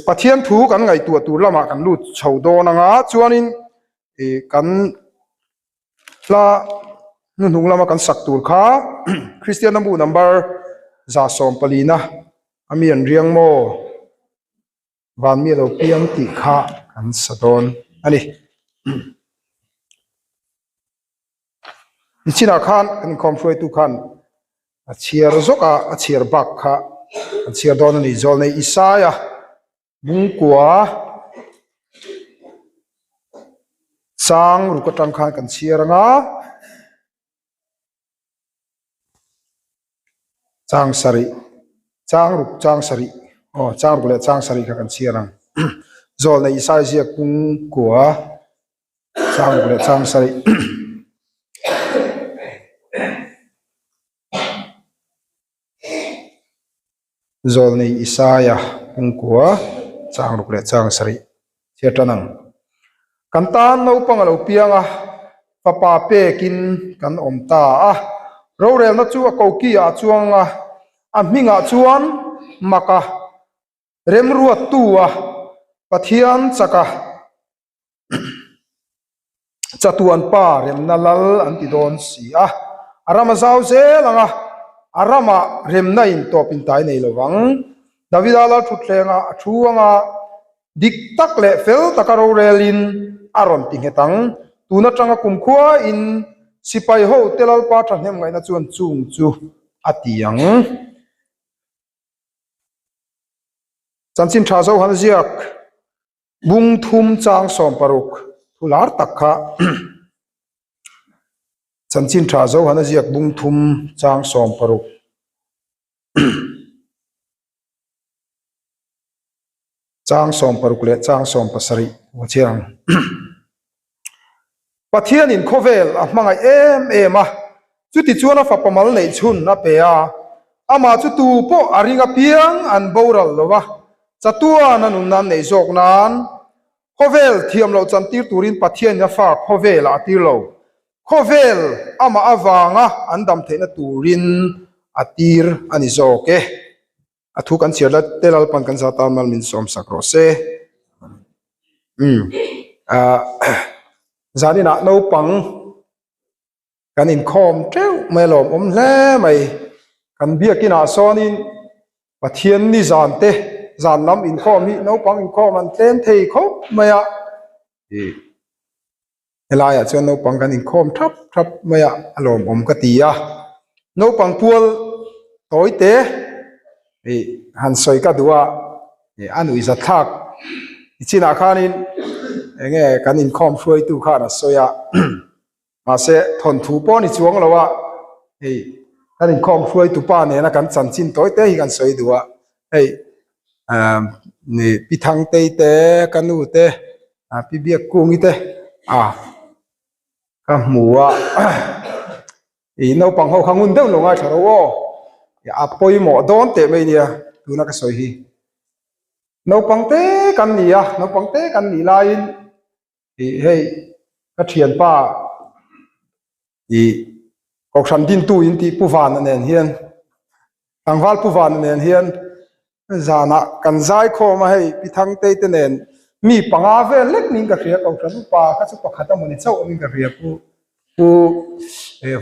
Pathian thu kan ngaihtuah tur lamah kan lut chho dawn anga chuanin kan hla hnuhnung lama kan sak tur kha Kristianna bu number 114 a mi an riang maw? Van mi a lo piang tih kha kan sa dawn a ni. Nichinah khan kan inkhawm hruaitu khan a chhiar zawk a, a chhiar bak kha kan chhiar dawn a ni. Zawlnei Isaia Bungkua chang ruk atang khan kan chhiar ang a. Chang sarih, chang ruk chang sarih, aw chang ruk leh chang sarih kha kan chhiar ang. Zawlnei Isai ziak Bungkua chang ruk leh chang sarih. Zawlnei Isaia Pungkua chang ruk leh chang sarih chhiar tan ang. Kan tan naupang a lo piang a, fapa pekin kan awm ta a. Rorelna chu a koki ah chuang a, a hmingah chuan Maka remruattu a, Pathian chaka. Chatuan pa remna lal an ti dawn si a, a ram a zau zel ang a, a ramah remna in tawp in tai nei lo vang. Davida lal thutthlengah a thu ang a, dik tak leh fel taka rorelin a rawn ti nghet ang. Tun atanga kumkhua in sipai ho te Lalpa thahnem ngaihna chuan chung chu a ti ang. Chanchin tha Zohan ziak. Bung thum chang 16 thu lar tak kha chanchin tha Zohana ziak bung thum chang 16 chang 16 leh chang 17 a chhiar ang. Pathianin khawvel a hmangaih em em a, chuti chuan a fapa mal neih chhun a pe a, amah chu tu pawh a ring apiang an boral lo a, chatuan a nunna an neih zawk nan khawvel thiam loh chantir turin Pathianin a fa khawvelah a tir lo, khawvel amah avanga an dam theihna turin a tir a ni zawk e. A thu kan chhiar la te Lalpan kan za tan mal min sawm sak rawh se. Umm ah zaninah naupang kan inkhawm teuh mai a lawmawm hle mai. Kan biakinah sawnin Pathian ni zan te zan lam inkhawm hi naupang inkhawm an tlem thei khawp mai a. Ih. Helaiah chuan naupang kan inkhawm thap thap mai a, a lawmawm ka ti a. Naupang pual tawi te ih han sawi ka duh a, ih a nuih zat thlak i chinah khanin eng nge kan inkhawm hruaitu khan a sawi a, mahse thawnthu pawh a ni chuang lo a, hei kan inkhawm hruaitu pa nena kan chanchin tawi te hi kan sawi duh a, hei ah nih Pi Thangtei te ka nu te. A pi biak kungi te a ka hmu a ih naupang ho kha ngun deuh lo ngaithla ro aw a pawimawh dawn teh mai nia tuna ka sawi hi naupang te kan ni a naupang te kan nih laiin ih hei ka thianpa ih kohhran dintu in tih pu vana nen hian tlangval pu vana nen hian Zanah kan zai khawm a hei Pi Thangtei te nen mi panga vel lek niin ka hria Kohhran upa kha chu pakhat a mawni chauh awmin ka hria Pu Pu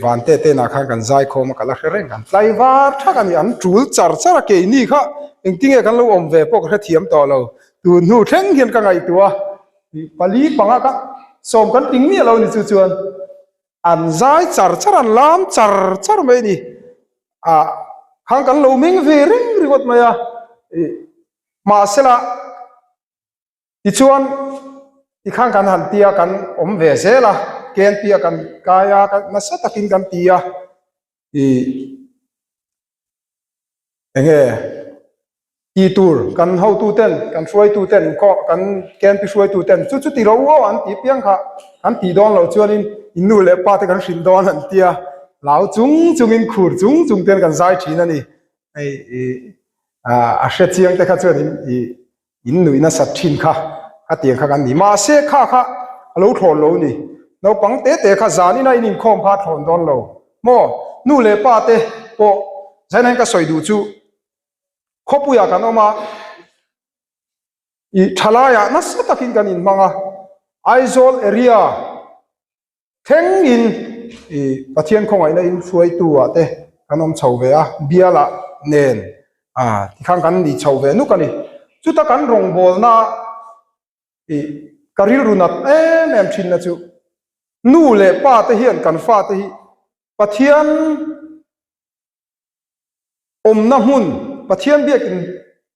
Vante te inah khan kan zai khawm a ka la hre reng kan tlai var thak a ni an tul char char a keini kha engtinge kan lo awm ve pawh ka hrethiam tawh lo tun hnu thleng hian ka ngaihtuah a pali panga ka sawm kan ting miah lo ni chu chuan an zai char char an lam char char mai a ni. Ah khang kan lo meng ve reng ringawt mai a, ih mahsela tichuan tikhan kan han tia kan awm ve zel a, KNP a kan kai a nasa takin kan ti a, ih eng nge Tih tur kan hotu ten, kan hruaitu ten, kan KNP hruaitu ten chu chu ti ro aw an tih piang kha kan tih dawn loh chuanin in nu leh pa te kan hrilh dawn an tia hlau chung chungin khur chung chung ten kan zai thin a ni. Hei ih a hre chiang te kha chuan in ih in nuih nasat thin kha khatiang kha kan ni. Mahse kha kha a lo thlawn lo ni. Naupang te te kha zanin a in inkhawm kha a thlawn dawn lo maw? Nu leh pa te pawh zainain ka sawi duh chu Khawpuiah kan awm a. I thalaiah nasa takin kan inhmang a, Aizawl area thlengin i Pathian khawngaihna in hruaitu ah te kan awm chho ve a, bialah nen ah tikhan kan ni chho ve nuk a ni. Chuta kan rawngbawlna i ka rilru nat em em thinna chu nu leh pa te hian kan fate hi Pathian Awmna hmun, Pathian biakin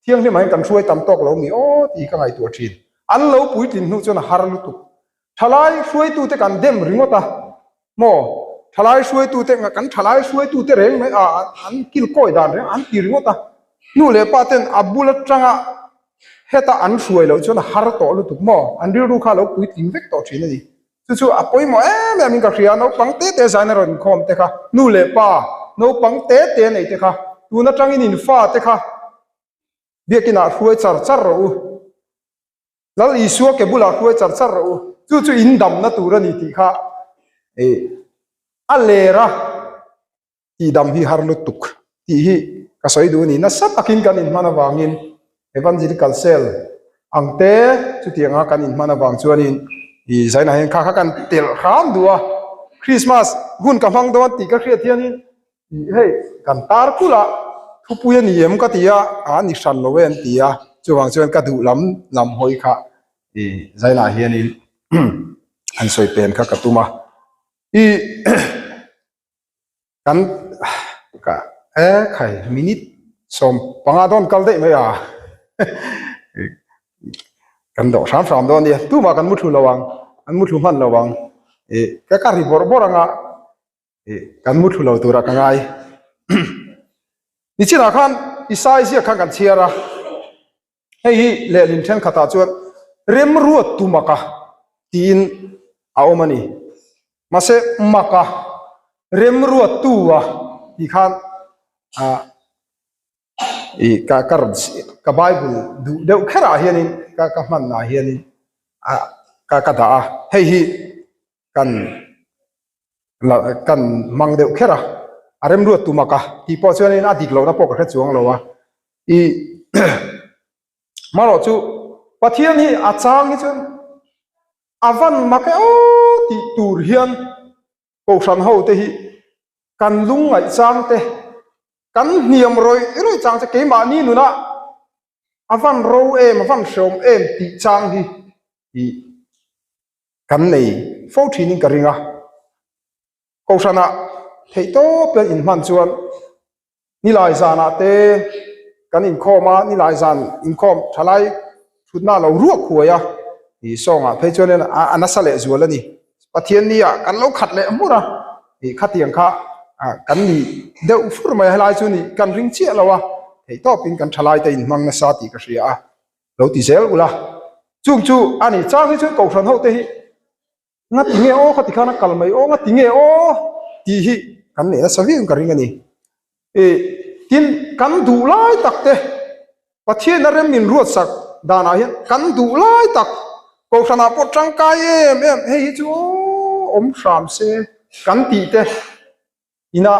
thianghlimah hian kan hruai tam tawk lo mi aw tih ka ngaihtuah thin. An lo puitlin hnu chuan a har lutuk. Thalai hruaitute kan dem ringawt a maw? Thalai hruaitute kan thalai hruaitute reng mai a an kilkawi dan reng an ti ringawt a. Nu leh pa ten a bul atanga heta an hruai loh chuan a har tawh lutuk maw? An rilru kha a lo puitling vek tawh thin a ni. Chu chu a pawimawh em em in ka hria, naupang te te zaina rawn inkhawm te kha, nu leh pa naupang te te nei te kha, tun atangin in fa te kha biakinah hruai char char rawh u, Lal Isua ke bulah hruai char char rawh u, chu chu in damna tur a ni tih kha a ler a. Tihdam hi har lutuk tih hi ka sawi duh a ni. Nasa takin kan inhman avangin Evangelical Cell ang te chutianga kan inhman avang chuanin i zainah hian kha kha kan telh hram duh a. Christmas hun ka hmang dawn tih ka hriat hianin hei kan tar kulh a, thupui a ni em ka ti a, a ni hran lo e an ti a, chuvang chuan ka duh lam lam hawi kha i zainah hianin han sawi pen kha ka tum a. I Kan ka e khai minute 15 dawn kal daih mai a kan dawh hram hram dawn nia tumah kan muthlu lo ang an muthlu hman lo ang ih ka ka ri bawrh bawrh anga ih kan muthlu lo tura ka ngai nichinah khan Isai ziak khan kan chhiar a. Hei hi lehlin thenkhatah chuan remruat tu maka tiin a awm a ni. Mahse maka remruat tu a tih khan ah ih ka ka rawn ka bible duh deuh kherah hianin ka ka hmanah hianin ah ka ka dah a. Hei hi kan la kan hmang deuh kher a, a remruat tu maka tih pawh chuanin a dik lohna pawh ka hre chuang lo a. I marawh chu Pathian hi a chang hi chuan a van mak e aw tih tur hian Kohhran ho te hi kan lungngaih chang te, kan hniam rawih rawih chang che keimahni nuna a van ro em, a van hreawm em tih chang hi i kan nei fo thinin ka ring a. Kohhranah theihtawp hian inhman chuan Nilai zanah te kan inkhawm a, nilai zan inkhawm thalai thutna a lo ruak huai a, ih sawngah phei chuan a nasa leh zual a ni. Pathian ni ah kan lo khat leh hmur a, ih khatiang kha kan ni deuh fur mai a, helai chu ni kan ring chiah lo a, theihtawpin kan thalai te inhmang nasa tih ka hria a, lo ti zel ula. Chung chu a ni, chang hi chuan Kohhran ho te hi Nga ti nge aw khati khan a kal mai aw nga ti nge aw tih hi kan neih nasa viau in ka ring a ni. I tin kan duh lai tak te Pathian a rem min ruatsak danah hian kan duh lai tak Kohhranah pawh tangkai em em hei hi chu aw awm hram se kan tih te ina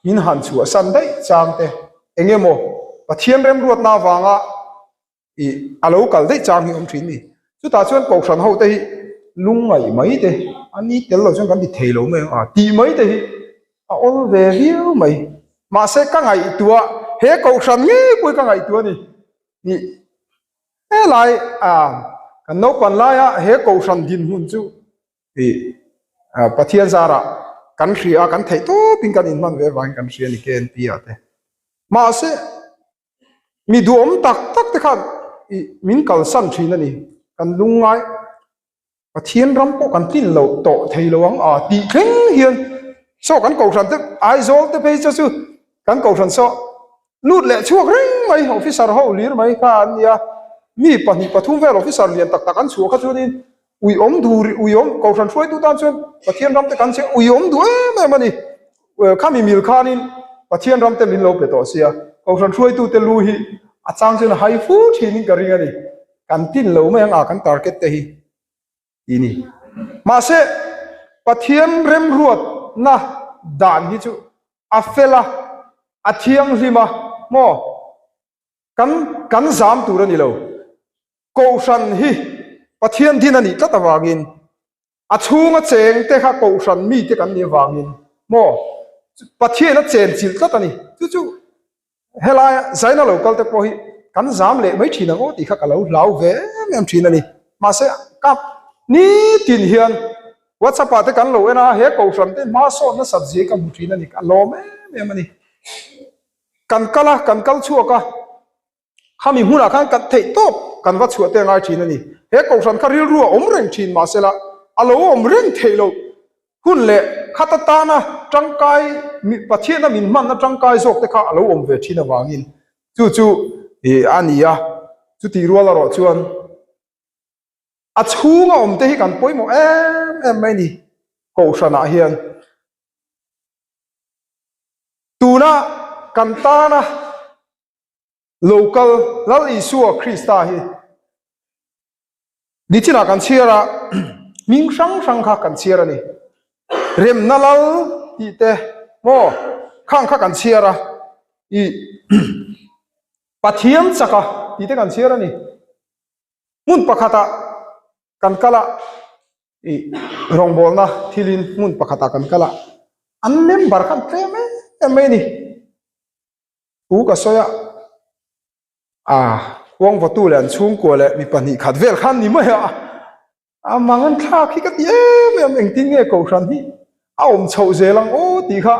min han chhuahsan daih chang te eng emaw Pathian remruatna avanga ih a lo kal daih chang hi awm thin ni. Chutah chuan Kohhran ho te hi lungngaih mai te, a ni tel lo chuan kan ti thei lo mai ang a tih mai te hi a awl ve viau mai. Mahse ka ngaihtuah, he Kohhran ngei pawh hi ka ngaihtuah a ni. Ih helai ah kan naupan laia he Kohhran dinhmun chu ih Pathian zarah kan hria a, kan theih tawpin kan inhman ve avangin kan hria a ni KNP ah te. Mahse. Mi duhawm tak tak te khan ih min kalsan thin a ni. Kan lungngai Pathian ram pawh kan tlin loh tawh thei lo ang a tih thleng hian saw kan kohhran te Aizawl te phei chu chu kan kohhran saw lut leh chhuak reng mai officer ho lir mai kha an nia. Mi pahnih pathum vel officer lian tak tak an chhuah kha chuanin Uiawm duh rih, uiawm, Kohhran hruaitu tan chuan Pathian ram te kan chhe uiawm duh em em a ni. Khami mil khanin Pathian ram te min lo pe tawh sia, Kohhran hruaitu te lu hi a chang chuan a hai fu thinin ka ring a ni. Kan tin lo mai ang a kan target te hi tih ni. Mahse, Pathian remruatna dan hi chu a fel a, a thianghlim a maw? Kan kan zam tur a ni lo. Kohhran hi Pathian din a nih tlat avangin a chhunga cheng te kha Kohhran mite kan nih avangin maw Pathian a chenchilh tlat a ni. Chu chu helaia zaina lo kal te pawh hi kan zam leh mai thin ang aw tih kha ka lo hlau ve em em thin a ni. Mahse kap nitin hian WhatsApp ah te kan lo en a, he Kohhran te hma sawn nasat zia hi ka hmu thin a ni, ka lawm em em a ni. Kan kal a, kan kal chhuak a. Khami hmunah khan kan theih tawp kan va chhuah te a ngai thin a ni. He kohhran kha rilru a awm reng thin mahsela a lo awm reng theih loh hun leh khat atana tangkai Pathiana min hmanna tangkai zawk te kha a lo awm ve thin avangin chu chu a ni a. Chutih rual erawh chuan a chhunga awm te hi kan pawimawh em em mai a ni kohhranah hian. Tuna kan tana Local Lal Isua Krista hi nichinah kan chhiar a, hming hrang hrang kha kan chhiar a ni. Remna Lal tih te maw khang kha kan chhiar a, i Pathian chaka tih te kan chhiar a ni. Hmun pakhatah kan kal a, i rawngbawlna thilin hmun pakhatah kan kal a, an member khan tlem em em mai a ni. Thu ka sawi a, a khuang vawtu leh an chhungkua leh mi 2 khat vel khan ni mai a, a mang an thlak hi ka ti em em, engtin nge Kohhran hi a awm chhoh zel ang aw tih kha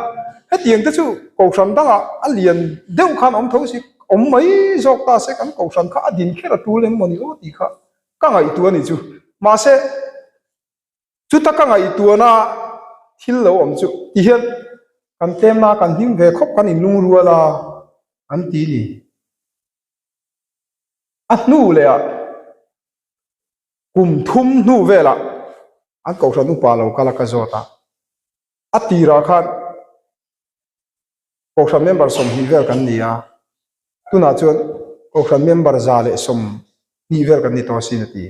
hetiang te chu Kohhran dangah a lian deuh khan awm tho si, awm mai zawk ta se kan Kohhran kha a din kher a tul em maw ni aw tih kha ka ngaihtuah a ni chu. Mahse. Chuta ka ngaihtuahna thil lo awm chu ti hian kan tlemna kan hlim ve khawp kan inlungrual a an ti ni. A hnu leh ah kum thum hnu velah an kohhran upa lo kal a ka zawt a, a tirah khan kohhran member 20 vel kan ni a, tunah chuan kohhran member 120 vel kan ni tawh asin a ti.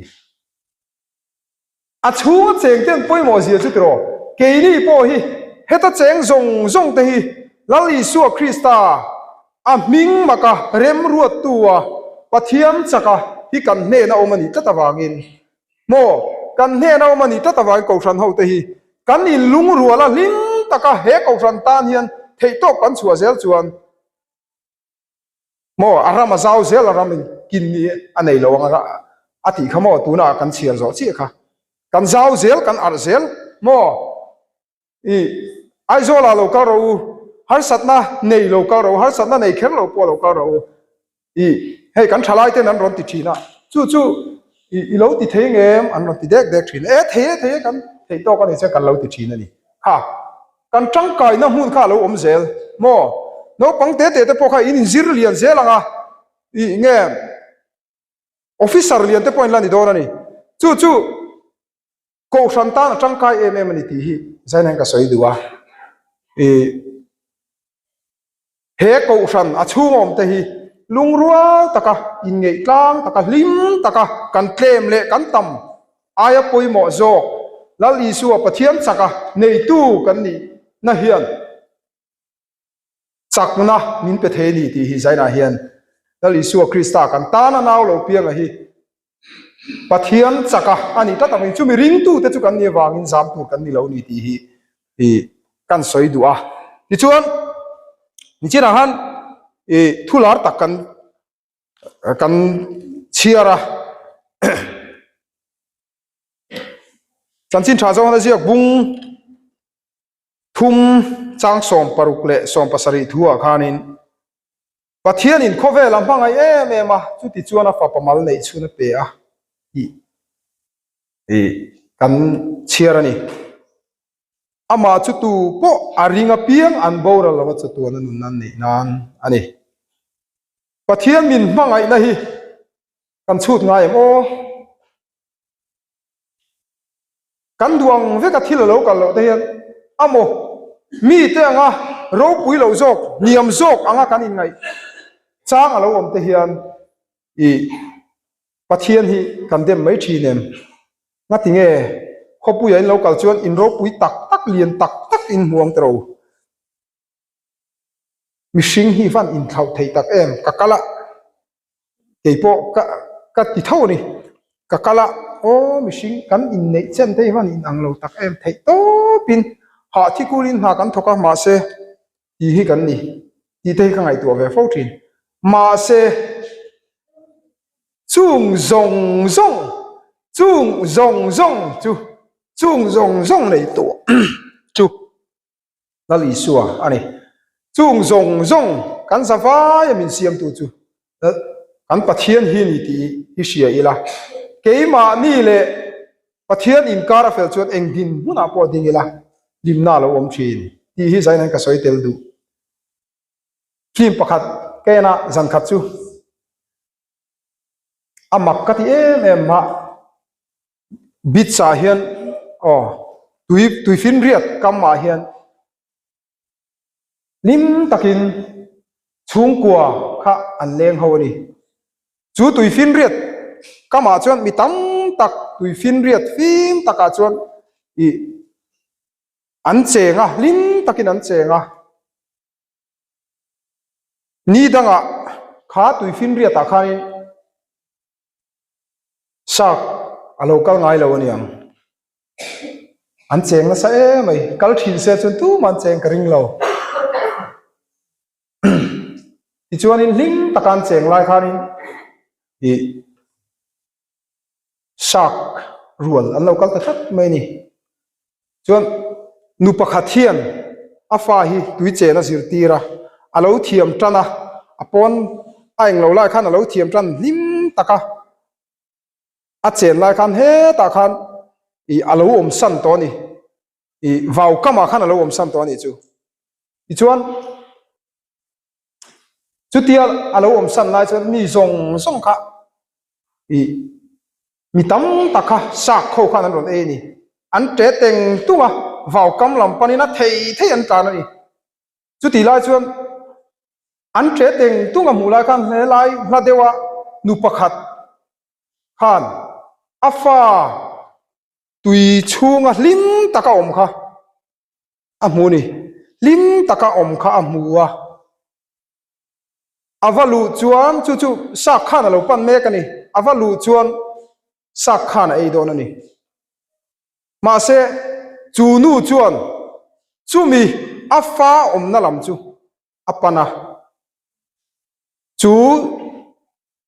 A chhunga cheng te an pawimawh zia chu tiraw? Keini pawh hi heta cheng zawng zawng te hi Lal Isua Krista a hming maka remruattu a Pathian chaka hi kan hnena awm a nih tlat avangin maw kan hnena awm a nih tlat avangin Kohhran ho te hi kan inlungrual a hlim taka he Kohhran tan hian theihtawp kan chhuah zel chuan Maw a ram a zau zel a ram in kin ni a nei lo ang a tih kha maw tunah kan chhiar zawh chiah kha kan zau zel kan arh zel maw i Aizawlah lo kal rawh u harsatna nei lo kal rawh u harsatna nei kher lo pawh lo kal rawh u i hei kan thalai ten an rawn ti thin a chu chu i i lo ti thei ngem an rawn ti dek dek thin e thei e thei e kan theih tawk a ni chuan kan lo ti thin a ni kha. Kan tangkaina hmun kha a lo awm zel maw? Naupang te te te pawh kha in inzir lian zel ang a, ih nge officer lian te pawh in la ni dawn a ni. Chu chu Kohhran tan a tangkai em em a ni tih hi zain hian ka sawi duh a. Ih he Kohhran a chhung awm te hi lungrual taka inngeih tlang taka hlim taka kan tlem leh kan tam Aia pawimawh zawk, Lal Isua Pathian chaka neitu kan nihna hian chakna min pe thei a ni tih hi Zainah hian Lal Isua Krista kan tana nau lo pianga hi Pathian chaka a nih tlat avangin chumi ringtute chu kan nih avangin zam tur kan ni lo a ni tih hi kan sawi duh a. Tichuan, nichinah khan thu lar tak kan kan chhiar a chanchin tha zawng a ziak bung thum chang 16 leh 17 thu ah khanin Pathianin khawvel a hmangaih em em a chuti chuan a fapa mal neih chhun a pe a tih kan chhiar a ni. Amah chu tu pawh a ring apiang an boral lova chatuan a nun an neih nan a ni. Pathian min hmangaihna hi kan chhut ngai em aw? Kan duh ang veka thil a lo kal loh te hian amaw mite anga ropui loh zawk, hniam zawk anga kan inngaih chang a lo awm te hian i Pathian hi kan dem mai thin em? Ngati nge khawpuia in lo kal chuan in ropui tak tak lian tak tak in hmu ang tiraw? Mihring hi van inthlauh thei tak em? Ka kal a, keipawh ka. ka ti tho a ni. Ka kal a, aw mihring kan inneih chen te hi van inang lo tak em theih tawpin hah thi kulin hna kan thawk a, mahse tih hi kan ni tih te hi ka ngaihtuah ve fo thin. Mahse chung zawng zawng chung zawng zawng chu chung zawng zawng nei tawh chu Lal Isua a ni. Chung zawng zawng kan zavaia min siamtu chu kan Pathian hi ni tih hi hria ila. Keimahni leh Pathian inkar a fel chuan eng din hmunah pawh ding ila, hlimna a lo awm thin tih hi zain an ka sawi tel duh. Film pakhat ka en a, zan khat chu a mak ka ti em em a. Beach ah hian aw tui tuifinriat kam ah hian hlim takin chhungkua kha an leng ho a ni. Chu tuifinriat kam ah chuan mi tam tak tuifinriat fim takah chuan ih an cheng a, hlim takin an cheng a. Ni dangah kha tuifinriat ah khanin. Shark a lo kal ngai lo aniang. An cheng nasa em mai. Kal thin se chuan tumah an cheng ka ring lo. Tichuanin hlim taka an cheng lai khanin ih shark rual an lo kal ta tlat mai a ni. Chuan nu pakhat hian a fa hi tui chen a zirtir a, a lo thiam tan a, a pawn a englo lai khan a lo thiam tan hlim tak a, a chen lai khan hetah khan ih a lo awm san tawh a ni, ih vau kamah khan a lo awm san tawh a nih chu. Tichuan chutia a lo awm san lai chuan mi zawng zawng kha ih Mi tam tak kha shark ho khan an rawn ei a ni. An ṭe teng tung a, vau kam lam panin a thei thei an tlan a ni. Chutih lai chuan an ṭe teng tung a hmuh lai khan helai hla deuha nu pakhat khan a fa tui chhunga hlim taka awm kha a hmu a ni. Hlim taka awm kha a hmu a. A va luh chuan chu chu sak khan a lo pan mek a ni. A va luh chuan sak khan a ei dawn a ni. Mahse, chu nu chuan chumi a fa awmna lam chu a pan a. Chu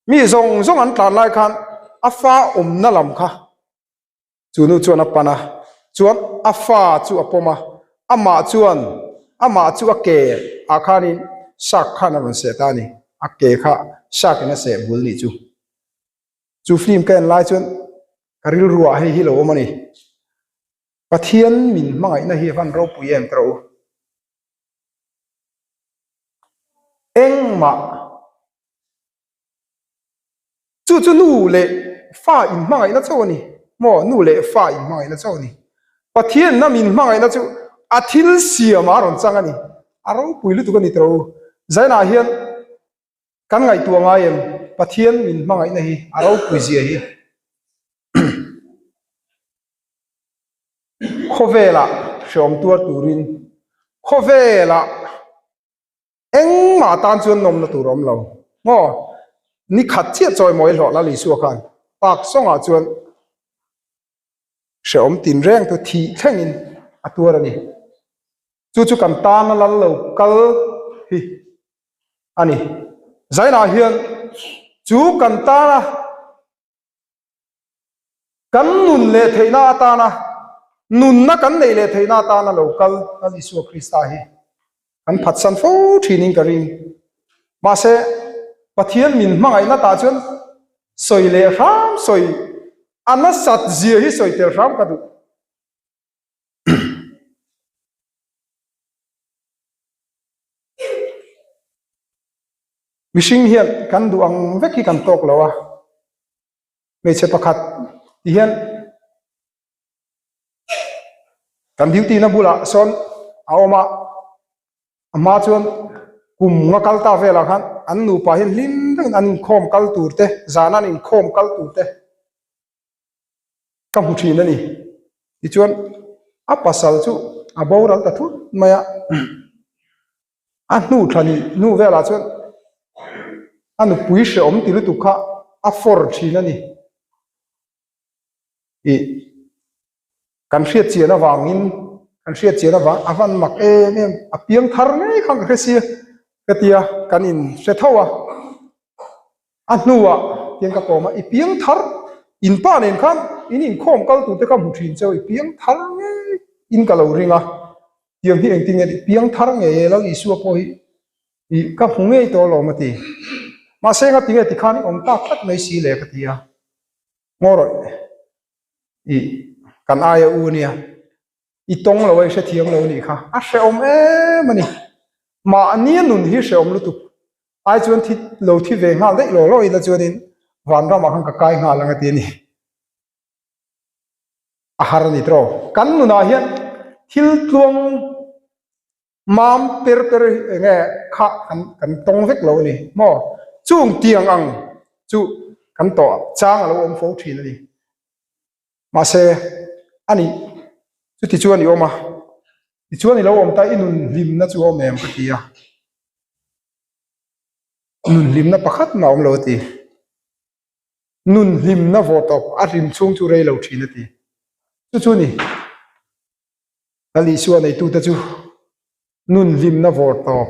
mi zawng zawng an tlan lai khan a fa awmna lam kha Chu nu chuan a pan a, chuan a fa chu a pawm a, amah chuan amah chu a ke ah khanin shark khan a rawn seh ta a ni, a ke kha shark in a seh bul nih chu. Chu film ka en lai chuan ka rilru ah hei hi lo awm a ni, Pathian min hmangaihna hi a van ropui em ka rawh u. Engmah. Chu chu nu leh fa inhmangaihna chauh a ni maw? Nu leh fa inhmangaihna chauh a ni. Pathian hnam inhmangaihna chu a thil siamah a rawn chang a ni. A ropui lutuk a ni tawh u. Zainah hian kan ngaihtuah ngai em? Pathian min hmangaihna hi a ropui zia hi. Khawvelah hreawm tuar turin khawvelah Engmah tan chuan nawmna tur a awm lo. Maw? Ni khat chiah chawimawi hlawh Lal Isua khan park sawngah chuan hrehawm tinreng chu thih thlengin a tuar a ni. Chu chu kan tana lal lo kal hi a ni. Zainah hian chu kan tana Kan nun leh theihna atana, nunna kan neih leh theihna atana lo kal Lal Isua Krista hi kan phatsan fo thinin ka ring. Mahse, Pathian min hmangaihna tah chuan sawi leh hram sawi, a nasat zia hi sawi tel hram ka duh. Mihring hian kan duh ang vek hi kan tawk lo a. Hmeichhe pakhat ti hian kan duty na bulah sawn a awm a, a hma chuan kum nga kal ta velah khan an nupa hian hlim deuhin an inkhawm kal tur te zan an inkhawm kal tur te ka hmu thin a ni. Tichuan a pasal chu a boral ta thut mai a. A hnu thla ni hnu velah chuan a nupui hrehawm ti lutuk kha. a fawr thin a ni. Ih kan hriat chian avangin kan hriat chian avang a van mak em em a piang thar ngei kha ka hre sia ka tia kan in hre tho a a hnuah tiang ka kawm a i piang thar in pa nen khan in inkhawm kal tur te kha hmu thin cheu i piang thar ngei in ka lo ring a tiang hi engtin nge i piang thar ngei e Lal Isua pawh hi ih ka hmu ngei tawh alawm a ti mahse ngatinge tikhan i awm tak tlat mai si le ka ti a. Ngaw rawih i kan aia u ania i tawng lo a i hrethiam lo anih kha a hrehawm em a ni. Mahnia nun hi hrehawm lutuk ai chuan thi lo thi ve nghal daih law law ila chuanin vanramah khan ka kai nghal ang a ti a ni. A har a ni tawh. Kan nunah hian thil tluang Mam per per eng nge kha kan kan tawng vek lo a ni maw? Chung tiang ang chu kan tawh chang a lo awm fo thin a ni. Mahse a nih chuti chuan i awm a, tichuan i lo awm ta i nun hlimna chu a awm em ka ti a, nun hlimna pakhat mah a awm lo a ti. Nun hlimna vawh tawp a hlim chhung chu rei lo thin a ti. Chu chu a ni. Lal Isua neitute chu nun hlimna vawr tawp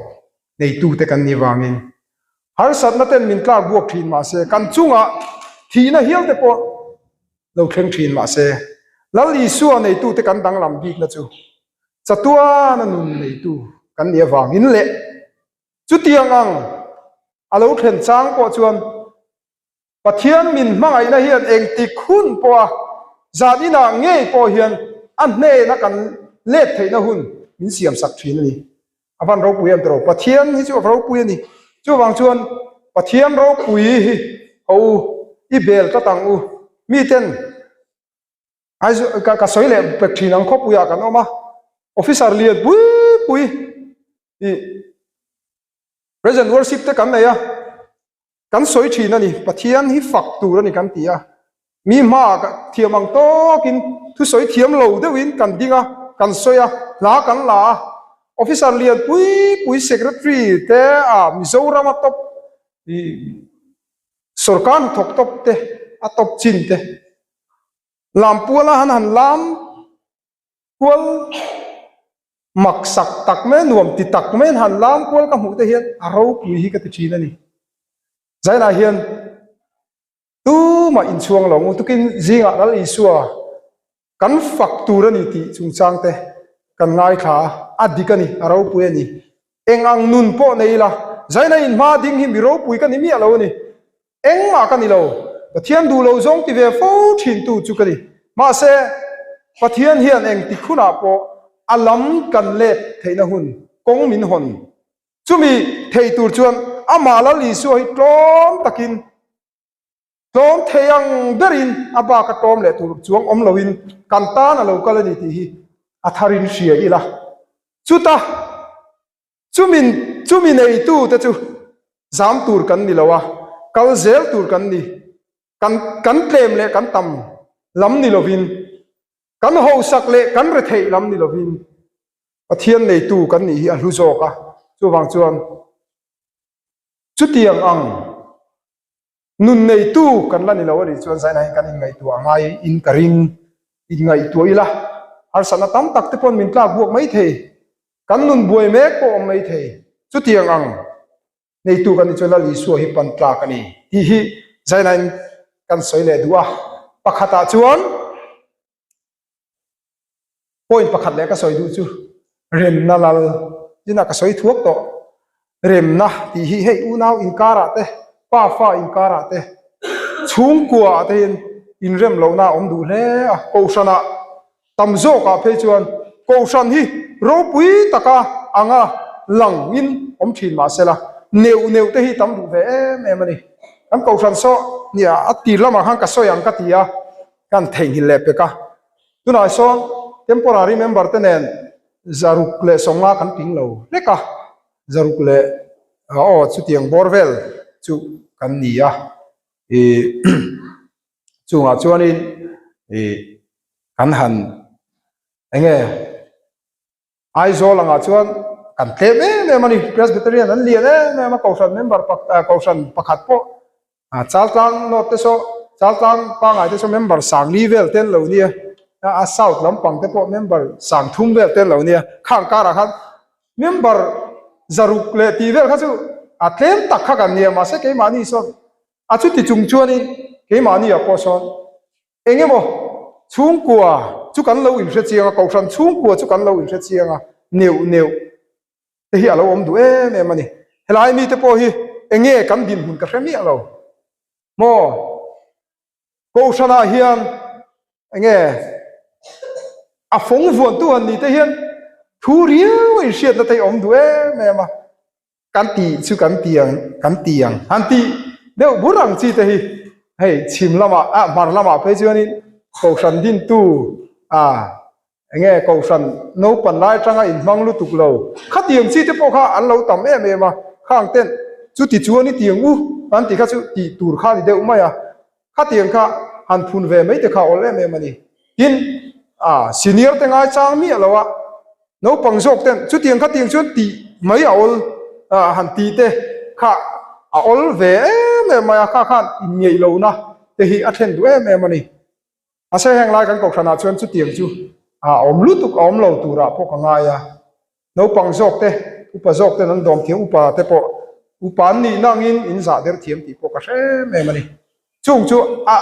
neitute kan nih vangin harsatna ten min tlak buak thin mahse kan chungah thihna hial te pawh lo thleng thin mahse Lal Isua neitute kan danglam bikna chu chatuana nun neitu kan nih avangin leh chutiang ang a lo thlen chang pawh chuan Pathian min hmangaihna hian engtik hun pawha zan inah ngei pawh hian a hnena kan let theihna hun min siam sak thin a ni. A van ropui em tawh? Pathian hi chu a ropui a ni. Chuvang chuan Pathian ropui hi ho u, i bel tlat ang u. Miten ka sawi leh pek thin ang khawpuiah kan awm a, officer lian pui pui i present worship te kan nei a, Kan sawi thin a ni, Pathian hi fak tur a ni kan ti a, mi hmaah thiam ang tawkin thusawi thiam lo deuhin kan ding a, kan sawi a, hla kan la a, Officer lian pui pui Secretary te a Mizorama top sorkar hnathawk top te a top chin te lampuala han han lam Kual mak sak tak mai, nuam ti tak mai an han lam kual ka hmuh te hian a ropui hi ka ti thin a ni. Zainah hian tumah inchhuang lo ang u, tukin zingah Lal Isua kan fak tur a ni tih chungchang te kan ngaithla a, a dik a ni, a ropui a ni. Eng ang nun pawh nei ila, Zaina inhma ding hi mi ropui ka ni miah lo a ni. Engmah ka ni lo, Pathian duh lo zawng ti ve fo thintu chu ka ni. Mahse, Pathian hian engtik hunah pawh a lam kan let theihna hun kawng min hawn. Chumi thei tur chuan amah Lal Isua hi tlawm takin, tlawm thei ang berin a bak a tlawm leh tur chuang awm loin kan tan a lo kal a ni tih hi a tharin hria ila. Chuta. Chumi chumi neitute chu zam tur kan ni lo a, kal zel tur kan ni. Kan kan tlem leh kan tam lam ni lovin, kan hausak leh kan retheih lam ni lovin Pathian neitu kan nih hi a hlu zawk a. Chuvang chuan chutiang ang Nun neitu kan la ni lo a nih chuan zainah hian kan inngaihtuah a ngai in ka ring. Inngaihtuah ila harsatna tam tak te pawn min tlak buak mai thei. Kan nun buai mek pawh awm mai thei. Chutiang ang neitu kan nih chuan Lal Isua hi pan tlak a ni tih hi zainah in kan sawi leh duh a. Pakhatah chuan. Point pakhat leh ka sawi duh chu remna lal zinah ka sawi thuak tawh. Remna tih hi hei unau inkarah te, pa fa inkarah te, chhungkuaah te hian inrem lohna a awm duh hle a. Kohhranah tam zawkah phei chuan kohhran hi ropui taka anga langin awm thin mah sela neuh neuh te hi tam duh ve em em a ni. Kan kohhran saw nia a tir lamah khan ka sawi ang ka ti a. Kan theihnghilh leh pek a. Tunah sawn temporary member te nen zaruk leh sawmnga kan ping lo hlek a, zaruk leh aw chutiang bawr vel chu kan ni a. Ih chungah chuanin ih kan han eng nge Aizawl angah chuan kan tlem em em a ni. Presbyterian an lian em em a, Kohhran member Kohhran pakhat pawh. A Chaltlang North te saw Chaltlang pangai te saw member 10,000 vel te an lo nia, a South lampang te pawh member 30,000 vel te an lo nia. Khang karah khan member 600 leh tih vel kha chu a tlem tak kha kan nia, mahse keimahni sawn a chuti chung chuanin keimahni ah pawh sawn eng emaw chhungkua chu kan lo inhre chiang a, kohhran chhungkua chu kan lo inhre chiang a, neuh neuh te hi a lo awm duh em em a ni. Helai mite pawh hi eng nge kan dinhmun ka hre miah lo maw? Kohhranah hian eng nge a fawng vuantu han ni te hian thu riau a inhriatna te hi a awm duh em em a. Kan tih chu kan ti ang kan ti ang han tih deuh bur ang chi te hi hei chhim lamah ah hmar lamah phei chuanin kohhran dintu ah eng nge kohhran naupan lai atanga inhmang lutuk lo khatiang chi te pawh kha an lo tam em em a khang ten chuti chuan i tiang u an tih kha chu tih tur kha a ni deuh mai a khatiang kha han phun ve mai te kha a awl em em a ni tin ah senior te ngaichang miah lo a. Naupang zawk ten chutiang khatiang chuan tih mai a awl ah han tih te kha a awl ve em em mai a, kha khan inngeih lohna te hi a thlen duh em em a ni. Mahse heng lai kan kohhranah chuan chutiang chu a awm lutuk a awm lo turah pawh ka ngai a. Naupang zawk te, upa zawk ten an dawm thiam, upa te pawh upa an nihna angin in zah der thiam tih pawh ka hre em em a ni. Chung chu a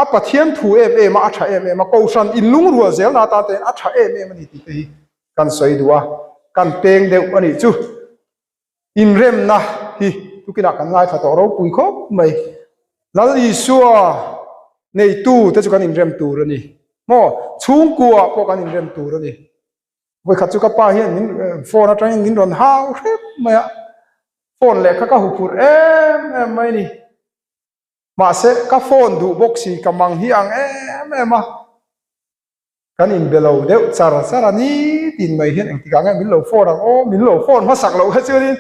a Pathian thu em em a, a tha em em a, Kohhran inlungrual zelna atan te hian a tha em em a ni tih te hi kan sawi duh a, kan peng deuh a nih chu. Inremna hi tukinah kan ngaithla tawh ropui khawp mai. Lal Isua neitu te chu kan inrem tur a ni maw? Chhungkua pawh kan inrem tur a ni. Vawikhat chu ka pa hian min phone atangin min rawn hau hrep mai a, phone lehkha ka huphurh em em mai a ni. Mahse, ka phone duh bawk si ka mang hi ang em em a, kan inbe lo deuh char char a ni tin mai hian engtikah nge min lo phone ang aw, min lo phone hmasak loh kha chuanin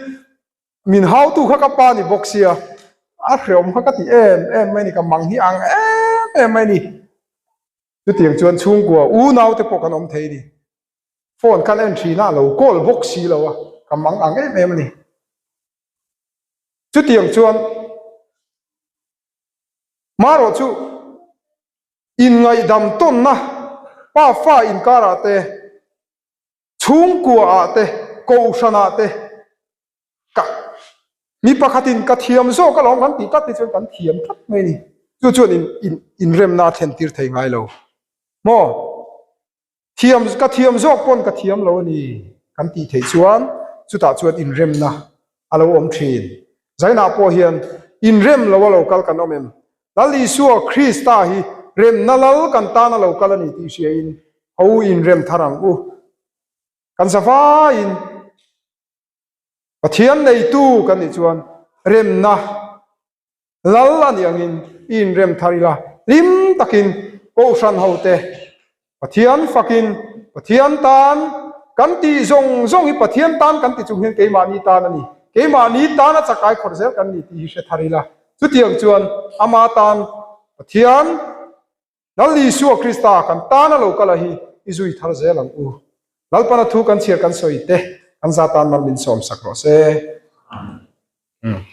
min hautu kha ka pa ni bawk sia, a hreawm kha ka ti em em mai ni, ka mang hi ang em em mai ni. Chutiang chuan chhungkua unau te pawh kan awm thei ni, phone khan en thin a, a lo call bawk si lo a, ka mang ang em em a ni. Chutiang chuan marawh chu inngaihdam tawnna pa fa inkarah te, chhungkuaah te, kohhranah te ka mi pakhatin ka thiam zawk alawm kan tih tlat hi chuan kan thiam tlat mai a ni. Chu chuan inremna a thlen tir thei ngai lo maw? Thiam, ka thiam zawk pawn ka thiam lo a ni kan tih theih chuan chutah chuan inremna a lo awm thin. Zainah pawh hian inrem lo a lo kal kan awm em? Lal Isua Krista hi remna lal kan tan a lo kal a ni tih hriain ho inrem thar ang u. Kan zavaiin Pathian neitu kan nih chuan remna Lal a nih angin i inrem thar ila, hlim takin Kohhran hote Pathian fakin Pathian tan kan tih zawng zawng hi Pathian tan kan ti chung hian keimahni tan a ni. Keimahni tan a chakai khawrh zel kan ni tih hi hre thar ila. Chutiang chuan ama tan Pathian Lal Isua Krista kan tan a lo kal a hi i zui thar zel ang u. Lalpana thu kan chhiar kan sawi te kan za tan mal min sawm sak rawh se. Amen.